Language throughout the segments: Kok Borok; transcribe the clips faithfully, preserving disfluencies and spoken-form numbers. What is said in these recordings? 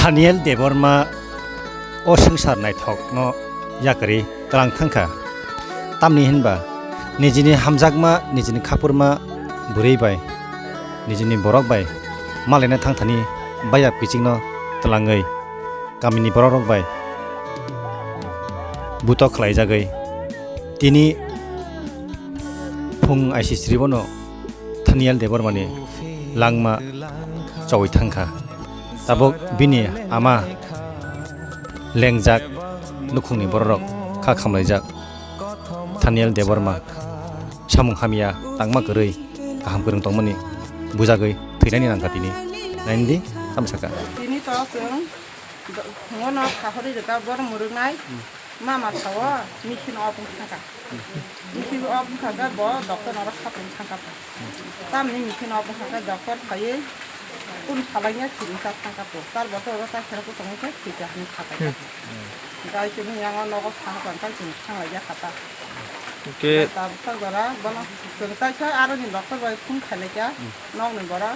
Daniel Debbarma o swngchar naithokno yakarwi twlang thangkha. Tamni hinba nijini hamjakma, nijini khapurma bwrwi bai, nijini borok bai malaina thangthani baya kichingno twlangwi kamini borokrok bai buto khlaijagwi tini phung aisisribono Daniel Debbarmani langma chowi thangkha. Tabuk bini ama lengjak nukhungni bororok kha khamlaijak. Daniel Debbarma samung hamya tangma kwrwi kaham kwrwng tongmani bujagwi thwinani nangkha tini. Naindi tamsaka. Tini to chwng do-, ngono kahori rwkha bor mwrwknai. Mama sao machine off wngkha kha. Machine off wngkha khe bo doctor norok khatong thangkha. Tamni machine off wngkha khe doctor phaiwi kun salaina siring cha thangkha po. Tar bo to oro ta khera ko tongwi khe thwikha hinwi kha kha. Gai chini yango nogo thang tong kha chini thang lai ya kha ta. Hwnkhe tabuk ta jora bono chwng taisa aroni doctor bai phone khailai kha. Nokni borok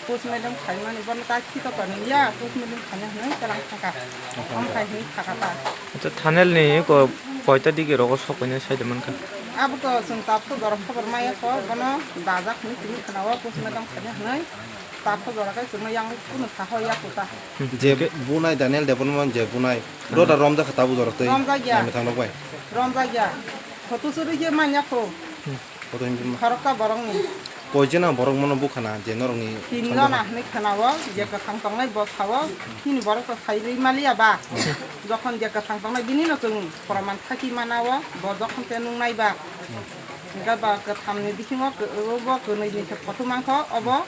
postmortem khaimani bono ta khito toni ya, postmortem khaina hwnwi twlang thangkha. Omo hai hwnwi thaka ta. Acha, Daniel ni ko koita digi rogo sok khaina sai de mankha. Abo to chwng tabuk jora khobor maya kho, bono dajak hwnwi tini khwnao, postmortem khaina hwnwi tabuk jora kai chwngno yang kunu saho ya kota. Je bunai Daniel Debbarma je bunai. Rota romjak kha tabuk jora tei. Romjak ya. Naimwthang rok bai. Romjak ya. Photo suri je manya kho. Koto hinwi ma- Khoroksa borokni. Koi jona borok mono bukhana je norokni tin songjaha. Jona hinwi khwnao, je kwthang tongnai bo sao, chini borok to sai rwi maliya ba. Jokhon je kwthang tongnai bini no chwng proman thaki manao, bo jokhon te nungnai ba. Hwnkhe ba kwthamni bisingo kw-, bo kwnwi ni se kothoma wngkha, obo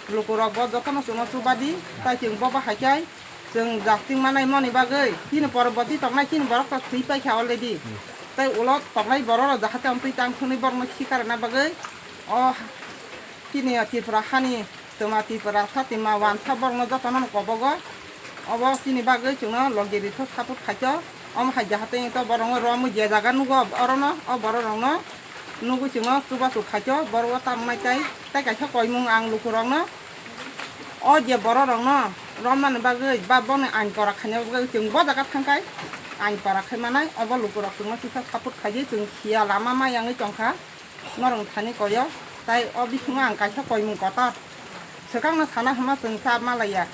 lukurok bo jotono chwngno chubadi, tai chwng bo bahai khe chwng jasting manai moni bagwi, chini poroboti tongnai chini borok to thwi paikha already. Hmm. Tai ulo tongnai borok rok jahate amtwi tang thwngwi borokno sikarna bagwi o chini Tripura hani twma Tripura sa twma wansa borokno jotono kobogo. Obo chini bagwi chwngno logi rikho support khaikho. Omo hai jahate to borokno romwi je jaga nugo orono, o borok rokno nugwi chwngno chubachu khaikho, borok o tamo nai tai, tai kaisa koimung ang lukurokno, o je borok rokno romnani bagwi ba boni ain kora khaina bagwi chwng bo jaga thangkhai ain kora khai manai, obo lukurok chwngno kisa support khaidi, chwng siya lama ma yangwi tongkha norok thani koyo, tai o bisingo ang kaisa koimung kotor swkangno sana hwnma chwng cha malaiya,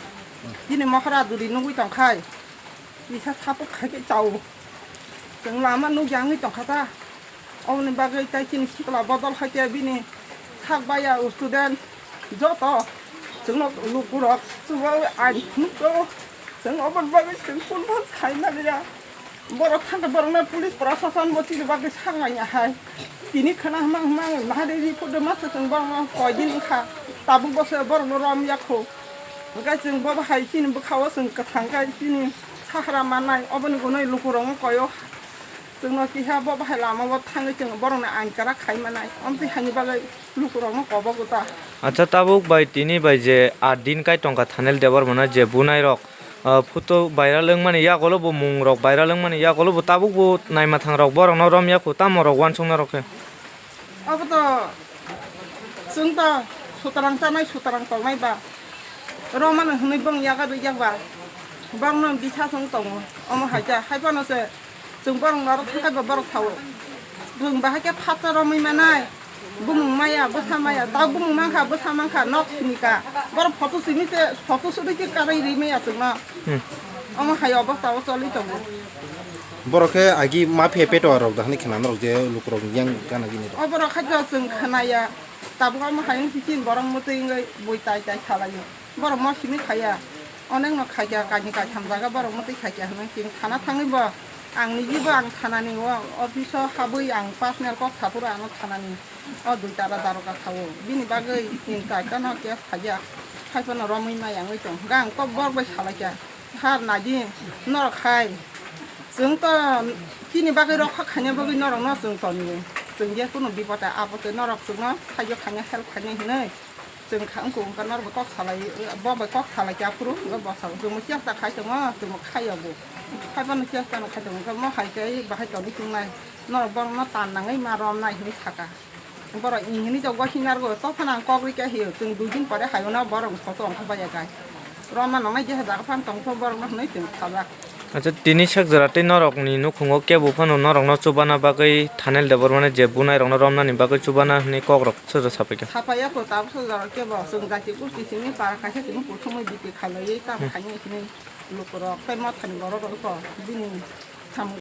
chini mohora duri nugwi tongkhai kisa support khaikhe chao, chwng lama nugwi yangwi tongkha ta. Oboni bagwi tai chini sikla bodol hai khe bini sak baya student joto chwngno lukurok chubaui ain phunukgo. Chwng oboni bagwi chwng kunbo sai maliya. Borok thangkhe borokno police prosason bo chini bagwi sakmanya hai. Tini khwna hwnma hwnma nahari report rwma se chwng borokno koidin wngkha. Tabuk bo se borokno romya kho. Hwnkhe chwng bo bahai chini bwkhao chwng kwthang khe chini sahra mannai oboni gunui lukurokno koio. Chwngno kiha bo bahai lama o thangwi chwng borokni ain kwrak khai manai. Amtwi haini bagwi lukurokno kobogo ta. Acha, tabuk bai tini bai je aat din kai tongkha Daniel Debbarma no je bunai rok, ah, photo viral wngmani yagulo bo mung rok viral wngmani yagulo bo tabuk bo naima thang rok borokno romya kho tamo rok uansukna rok khe. Obo to chwng to sutarang chanai sutarang tongnai ba. Romano hwnwi bong yaga rwjak ba. Bongno bisa chwng tongo. Omo hai khe hai phano se chwng borok norok thangkhe bo borok sao. Chwng bahai khe phatsa romwi manai. Bumung maya, bwsa maya, ta bumung mankha, bwsa mankha, nok sini ka. Borok photo simi se, photo suri khe karwi ri maya chwngno. Hmm. Omo hai obostha o choli tongo. Borok khe agi mafia peto rok da hwnwi khna norok je lukurok yang gana gini rok. O borok khajo chwng khnaya. Tabuk omo hai wngsi chini borok mwtwi wngwi bui tai tai salaio. Borok mo simi khaya. Onekno khaikha, kaini kaitham jaga borok mwtwi khaikha hwnwi chini thana thangwi bo. Ang niji bo ang thanani o office o habwi ang personal kok saphuru ano thanani. O dui tara daroga sao. Bini bagwi chini kaitano case khaiya. Haiphano romwi maya wngwi tong. Hwnkhe ang kok borok bai salaikha. Har naidi norok hai. Chwng to chini bagwi rokha khaina bagwi norokno chwng tonwi. Chwng je kunu bipode apode norok chwngno saijo khaina help khainai hinwi. Chwng kha wngkha wngkha norok bai kok salai, bo bai kok salai khe aphuru bo bwskango chwngno chesta khai tongo, chwngno khaiya bo. Haiphano chesta no khai tongo, mo hai khe bahai tongwi chwngnai. Norok borokno tan nangwi ma romnai hinwi sakha. Borok hinwi to gosing narwgo, tophano ang kok rikha hiyo, chwng dui din pore haino borok photo ongkhorbai ya gai. Romna nangmai jeha jaga phano tongkho borokno hwnwi chwng khabak. Acha, tini sak jora tei norokni nukhungo kebo phano norokno chubana bagwi Thanel Debbarmani je bunairokno romnani bagwi chubana hwnwi kokrok sojo sapaikha. Sapaiya kho, tabuk sojo kebo chwng jati gusti simi para kaisa tini kuthumwi bithi khalaiwi tamo khainai simi lukurok tei mothani borok rok kho bini samung